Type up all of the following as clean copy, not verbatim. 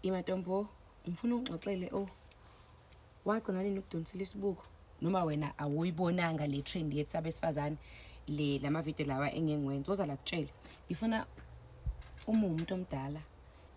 Imatombo, ngifuna ungixoxele oh. Wagcina nini ukudonsela isibuko? Noma wena awuyibonanga le trend yethu sabesifazane le lama video lawa engengiwenza. Woza la kutshele. Ngifuna uma umuntu omdala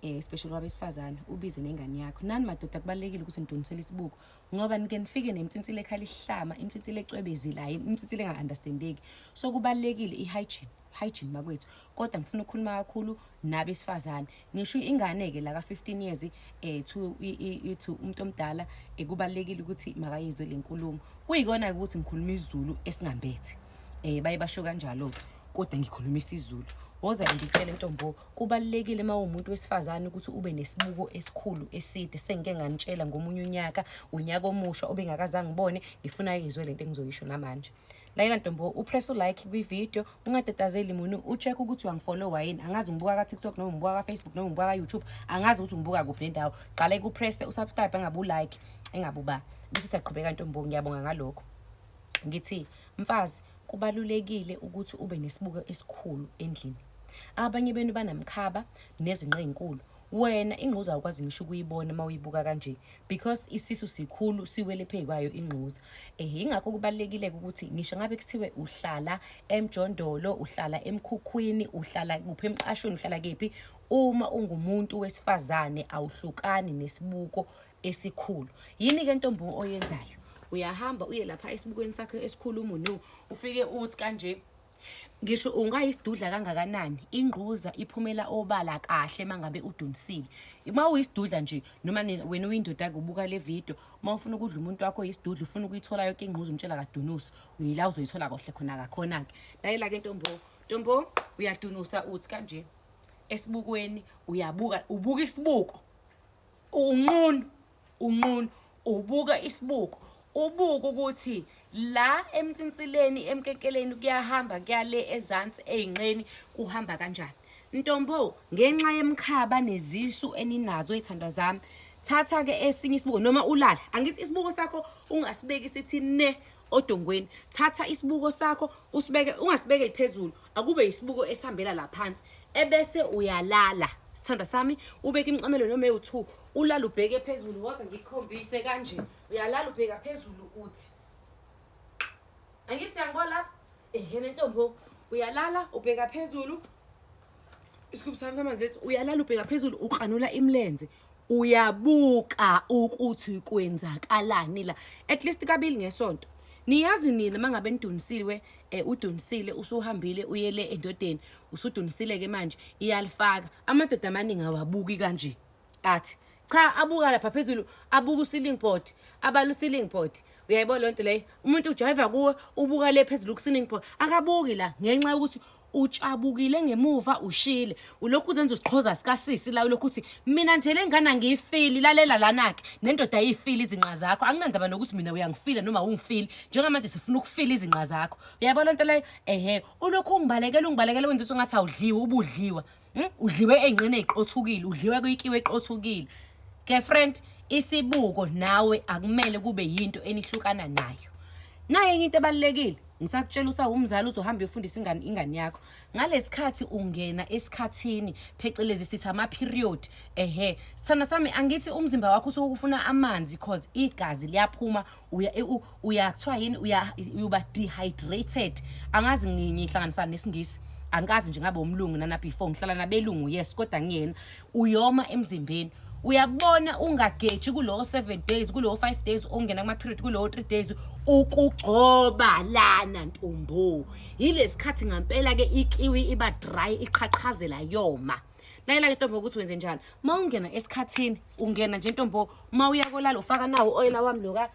especially kwabesifazane ubize nengane yakho. Nani madoda kubalekile ukuthi nidonsele isibuko ngoba nike nifike nemtsintsile ekhala ihlama, imtsintsile ecwebezelayo, imtsintsile enga-understandeki. So kubalekile i-hygiene. Hygiene makwethu, kodwa ngifuna ukukhuluma kakhulu nabesifazane. Ngisho ingane-ke la ka-15 years to to umuntu omdala, kubalulekile ukuthi makayizwe le nkulumo. Kuyikona-ke ukuthi ngikhuluma isiZulu esingambethe, baye basho kanjalo-ke, kodwa ngikhuluma isiZulu. Woza ngikutshele ntombo, kubalulekile uma uwumuntu wesifazane ukuthi ube nesibuko esikhulu eside. Sengike nganitshela ngomunye unyaka, unyaka omusha obengakazange ngibone. Ngifuna izwe lento engizoyisho namanje. Layela ntombo, upress ulike kwi-video, ungatatazeli munu, ucheck ukuthi uyangifollowa yini. Angazi ngibuka ka-TikTok noma ngibuka ka-Facebook noma ngibuka ka-YouTube, angazi ukuthi ngibuka kuphi nendawo. Qala kupress usubscribe, engabe ulike, engabe uba bese siyaqhubeka ntombo. Ngiyabonga ngalokho. Ngithi mfazi, kubalulekile ukuthi ube nesibuko esikhulu endlini. Abanye benu banamkhaba nezinqa ey'nkulu, wena ingquza awukwazi ngisho ukuyibona uma uyibuka kanje because isisu sikhulu, siwele phezu kwayo ingquza. Ingakho kubalulekile ukuthi ngisho ngabe kuthiwe uhlala emjondolo, uhlala emkhukhwini, uhlala kuphi, emqashweni, uhlala kephi, uma ungumuntu wesifazane awuhlukani nesibuko esikhulu. Yini-ke ntombo oyenzayo? Uyahamba uye lapha esibukweni sakho esikhulu, umunu ufike uthi kanje, ngisho ungayisidudla kangakanani, ingquza iphumela obala kahle mangabe udunisile. Uma uyisidudla nje, noma wena uyindoda kubuka le video, uma ufuna ukudla umuntu wakho isidudla, ufuna ukuyithola yonke ingquza, umtshela kadunusa, uyila uzoyithola kahle khona kakhona-ke. Layela-ke ntombo, ntombo uyadunusa, uthi kanje esibukweni, uyabuka, ubuka isibuko, unqunu unqunu, ubuka isibuko, ubuka ukuthi la emtsinsileni, emkenkeleni kuyahamba kuyale ezansi ey'nqeni kuhamba kanjani. Ntombo, ngenxa yemkhaba nezisu eninazo ey'thandwa zami, thatha-ke esinye isibuko noma ulala. Angithi isibuko sakho ungasibeki sithi ne odongweni. Thatha isibuko sakho usibeke, ungasibekeli phezulu, akube isibuko esihambela la phansi, ebese uyalala sithandwa sami, ubeke imicamelo noma ewu-2, ulala ubheke phezulu. Woza ngikukhombise kanje. Uyalala ubheka phezulu, uthi angithi uyangibona lapha? Ehhe ntombo, uyalala ubheka phezulu, isigubhu sami samanzi lethu. Uyalala ubheka phezulu, ukranula imilenze, uyabuka ukuthi kwenzakalani la, at least kabili ngesonto. Niyazi nina uma ngabe nidunisile, udunisile, usuhambile uyele endodeni, usudunisile-ke manje, iyalifaka. Amadoda amaningi awabuki kanje, athi cha, abuka lapha phezulu, abuka u-ceiling board, abala u-ceiling board. Uyayibona leyo nto leyo? Umuntu ujayiva kuwe, ubuka le phezulu ku-ceiling board, akabuki la ngenxa yokuthi utshabukile ngemuva, ushile, ulokhu uzenza usiqhoza sikasisi la, ulokhu uthi mina nje le ngane angiyifili. Lalela lana-ke, nendoda ayiyifili izinqa zakho. Anginandaba nokuthi mina uyangifila noma awungifili, njengamanje sifuna ukufila izinqa zakho. Uyabona lento leyo? Ehe, ulokhu ungibalekela, ungibalekela, wenza ukuthi ngathi awudliwe, ubudliwa. Udliwe ey'nqeni ey'qothukile, udliwe kuyikiwe eqothukile. Girlfriend, isibuko nawe akumele kube yinto enihlukana nayo. Naye enye into ebalulekile, ngisakutshela usawumzali uzohamba uyofundisa ingane yakho. Ngalesikhathi ungena esikhathini, phecelezi sithi ama-period, ehe, sithanda sami, angithi umzimba wakho usuke ufuna amanzi cause igazi liyaphuma, uya kuthiwa yini, uya uba dehydrated. Angazi ngihlanganisa nesiNgisi, angikazi nje ngabe umlungu nana before ngihlala nabelungu, yes, kodwa ngiyena. Uyoma emzimbeni, uyabona, ungageji kulowo 7 days, kulowo 5 days ongena kuma-period, kulowo 3 days ukugcoba lana ntombo. Yilesikhathi ngampela-ke ikiwi iba dry, iqhaqhazela, yoma. Layela-ke ntombo ukuthi wenze njani uma ungena esikhathini. Ungena nje ntombo, uma uya kolala ufaka nawo u-oyela wami loka.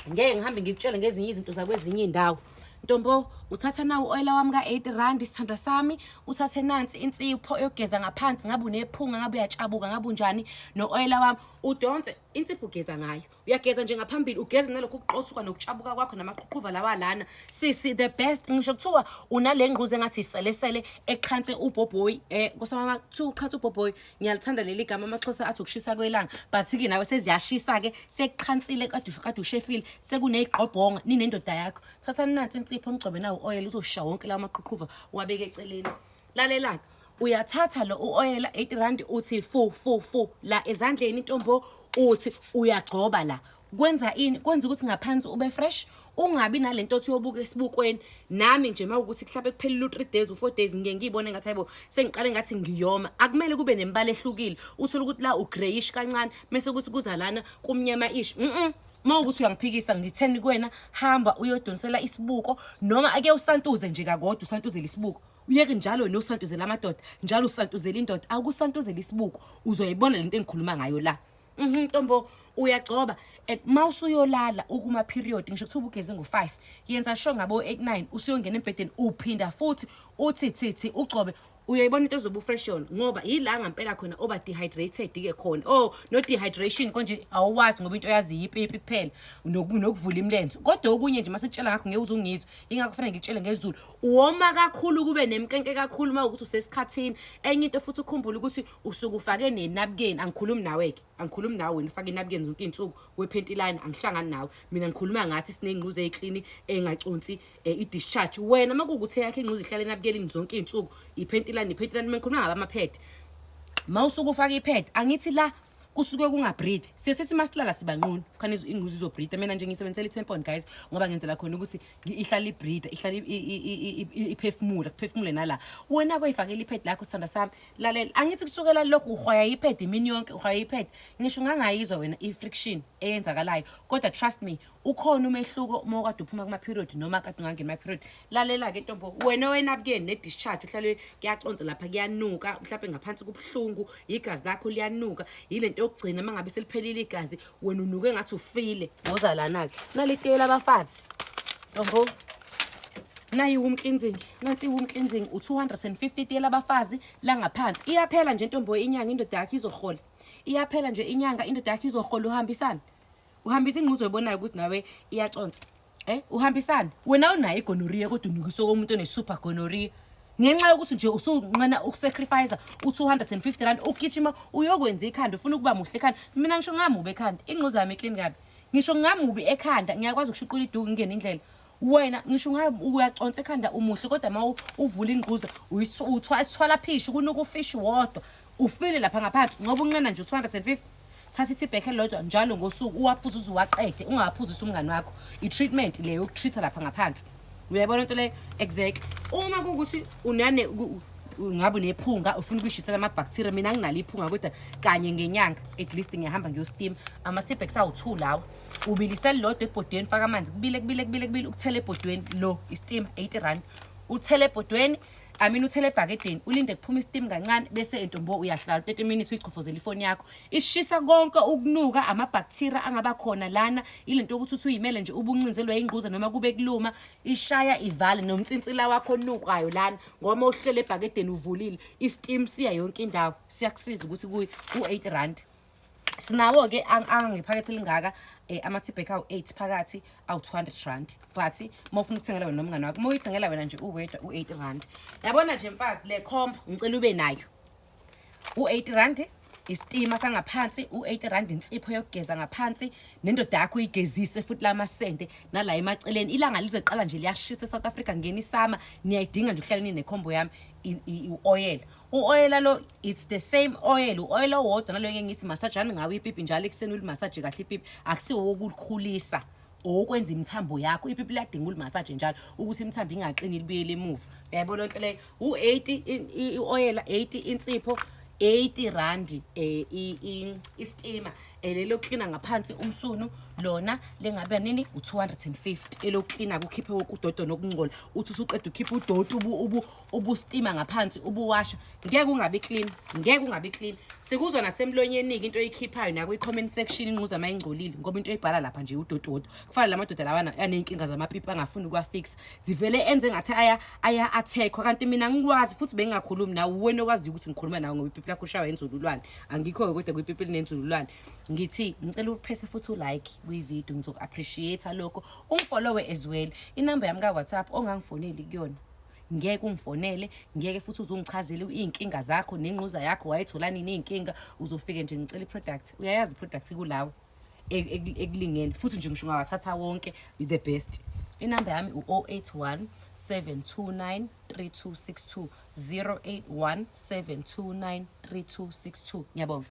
Ngeke ngihambe ngikutshele ngezinye izinto zakwezinye iy'ndawo. Ntombo, uthatha nawo u-oyela wami ka-80 rand, sithandwa sami, uthathe nansi insipho yokugeza ngaphansi, ngabe unephunga, ngabe uyatshabuka, ngabe unjani, no-oyela wami, udonse insipho, ugeza ngayo. Uyageza nje ngaphambili, ugeze nalokhu kuqothuka nokutshabuka kwakho namaqhuqhuva lawa lana. Sisi, the best, ngisho kuthiwa unale ngquza engathi iselesele eqhanse ubhobhoyi, nkosamama, kuthiwa uqhanse ubhobhoyi. Ngiyalithanda leli gama, amaXhosa athi ukushisa kwelanga, but-ke nawe seziyashisa-ke, sekuqhansile, kade ushefile, sekuney'gqobhonga ninendoda yakho. Thathani nansi insipho, nigcobe nawo u-oyela, uzosha wonke lawo maqhuqhuva, uwabeke eceleni. Lalela-ke. Uyathatha lo u-oyela 80 rand, uthi fu fu fu la ezandleni, intombo, uthi uyagcoba la. Kwenza ini? Kwenza ukuthi ngaphansi ube fresh, ungabi nalento othi uyobuka esibukweni. Nami nje mawukuthi mhlawumbe kuphelile u-3 days, u-4 days, ngike ngiyibone ngathi hayibo, sengiqale ngathi ngiyoma. Akumele kube nemibala ehlukile, uthole ukuthi la u-greyish kancane, mese kuthi kuza lana kumnyama ish. Uma ukuthi uyangiphikisa, ngitheni kuwena? Hamba uyodonsela isibuko, noma ake usantuze nje kakodwa, usantuzele isibuko, uyeke njalo wena usantuzela amadoda, njalo usantuzela indoda. Akusantuzela isibuko, uzoyibona lento engikhuluma ngayo la. Ntombo, uyagcoba and mawusuyolala ukuma period, ngisho kuthiwa ugeze ngo-5, yenza sure ngabo 8 9 usuyongena embhedeni, uphinda futhi uthi thi thi ugcobe. Uyayibona into ezoba ufresh yona, ngoba yila ngampela khona oba dehydrated ke khona. Oh, no dehydration konje awuwazi, ngoba into yazi yipipi kuphela nokuvula imilenze, kodwa okunye nje masikutshela ngakho ngeke uzungizwe. Ingakho kufanele ngikutshele ngesiZulu. Woma kakhulu, kube nemkenke kakhulu uma ukuthi usesikhathini. Enye into futhi, ukhumbule ukuthi usuke ufake nenabukeni. Angikhulumi nawe-ke, angikhulumi nawe wena ufake inabukeni zonke iy'nsuku wephenti line, angihlangani nawe mina. Ngikhuluma ngathi siney'ngquzi ey'klini engaconsi i-discharge. Wena uma kuwukuthi eyakho ingquzi ihlala enabukelini zonke iy'nsuku, iphenti line, iphenti line. Mina ngikhuluma ngaba ama-pad. Ma usuke ufake i-pad, angithi la kusuke kungabreathe? Siye sithi masilala sibanqunu khona ingquzi izobreathe. Mina nje ngisebenzisela i-tampon, guys, ngoba ngenzela khona ukuthi ihlale ibreathe, ihlale iphefumula, kuphefumule nala. Wena koyifakela i-pad lakho, sithanda sami, lalela. Angithi kusukela lokhu uhwaya i-pad imini yonke, uhwaya i-pad, ngisho ungangayizwa wena i-friction eyenzakalayo, kodwa trust me, ukhona umehluko uma ukade uphuma kuma-period noma kade ungangeni kuma-period. Lalela-ke, ntombo, wena wenabukeni ne-discharge, uhlale kuyaconsa lapha, kuyanuka, mhlawumbe ngaphansi kubuhlungu, igazi lakho liyanuka, yile nto yokugcina uma ngabe seliphelile igazi, wena unuke ngathi ufile. Woza lana-ke, nalitiye labafazi, ntombo, nayi womb cleansing, nansi i-womb cleansing, u-250 itiye labafazi langaphansi. Iyaphela nje, ntombo, inyanga, indoda yakho izohola. Iyaphela nje inyanga, indoda yakho izohola. Uhambisana, uhambisa ingquzo oyibonayo ukuthi nawe iyaconsa, uhambisana. Wena unayo igonorrhea, kodwa unukiswe komuntu one-super gonorrhea ngenxa yokuthi nje usunqena ukusacrifice u-R250, ugijima uyokwenza ikhanda, ufuna ukuba muhle ekhanda. Mina ngisho ngamubi ekhanda, ingquza yami iclean kabi. Ngisho ngamubi ekhanda, ngiyakwazi ukushuqula iduku, ngingene indlela. Wena ngisho uyaconsa ekhanda, umuhle, kodwa uma uvula ingquza usithwala phishi, kunuka ufishi wodwa, ufile lapha ngaphansi ngoba unqena nje u-250. Thatha iteabag elilodwa njalo ngosuku, uwaphuze uze uwaqede, ungawaphuzisi umngani wakho. I-treatment le yoku-treat-a lapha ngaphansi, uyayibona into leyo? Exactly. Uma kuwukuthi unane ngabe unephunga, ufuna ukuyishisela ama-bacteria, mina nginalo iphunga, kodwa kanye ngenyanga at least ngiyahamba ngiyostima. Ama-teabags awu-2 lawa, ubilisa elilodwa ebhodweni, faka amanzi, kubile, kubile, kubile, kubile, ukuthela ebhodweni. Lo istima R80. Uthele ebhodweni, I mean, uthele ebhakedeni, ulinde kuphuma isteam kancane, bese entombo uyahlala 30 minutes, uyichofozela ifoni yakho. Ishisa konke ukunuka, amabacteria angaba khona lana, ilento yokuthi uthi uyimele nje ubuncinzelwa ingquza noma kube kuluma, ishaya ivale nomnsinsila wakho onukayo lana, ngoba uma uhlele ebhakedeni uvulile, isteam siya yonke indawo, siyakusiza ukuthi kuyi u-R8. Sinawo-ke angephakethe elingaka, ama-teabag awu-8 phakathi, awu-R200, but uma ufuna ukuthengela wena nomngane wakho, uma uyithengela wena nje uwedwa, u-R80. Yabona nje mfazi, le combo ngicela ube nayo. U-R80 isitima sangaphansi, u-R80 insipho yokugeza ngaphansi, nendoda yakho uyigezise futhi lamasende nala emaceleni. Ilanga lize qala nje liyashisa eSouth Africa, ngena isama, niyayidinga nje ukuhlala ninekhombo yami. U-oyela, u-oyela lo, it's the same oil, u-oyela owodwa nalo ngeke ngithi masajani ngawo ipipi njalo ekuseni, ulimasaje kahle ipipi. Akusiwo wokulikhulisa, owokwenza imithambo yakho. Ipipi liyadinga ulimasaje njalo ukuthi imithambo ingaqini, libuyele emuva. Uyayibona nto leyo? U-80 i-oyela, 80 insipho, R80 istima. Lelo klina ngaphansi umsunu lona lengabe nini, u-250, eloklina kukhiphe wonke udodo nokungcola. Uthi usuqeda ukhiphe udoti, ubustima ngaphansi, ubuwasha, ngeke ungabi clean, ngeke ungabi clean. Sikuzwa nasemlonyeni-ke into oyikhiphayo nakwi-comment section, ingquza uma ingcolile, ngoba into oyibhala lapha nje udoti wodwa. Kufana la madoda lawana aney'nkinga zamapipi angafuni ukuwafix, zivele enze ngathi aya-attack-wa, kanti mina ngikwazi futhi bengingakhulumi nawe. Wena owaziyo ukuthi ngikhuluma nawe ngoba ipipi lakho ushawa enzululwane. Angikho-ke kodwa kwipipi elinenzululwane. Ngithi ngicela upresse futhi ulike kwividiyo, ngizoku-appreciate lokho, ungifollowe as well. Inamba yami ka-WhatsApp ongangifoneli kuyona, ngeke ungifonele, ngeke futhi uze ungichazele iy'nkinga zakho nengquza yakho wayethola nini iy'nkinga. Uzofike nje, ngicela i-product, uyayazi i-product kulawo ekulingene futhi nje, ngisho ungawathatha wonke, the best. Inamba yami u-081 729 3262, 081 729 3262. Ngiyabonga.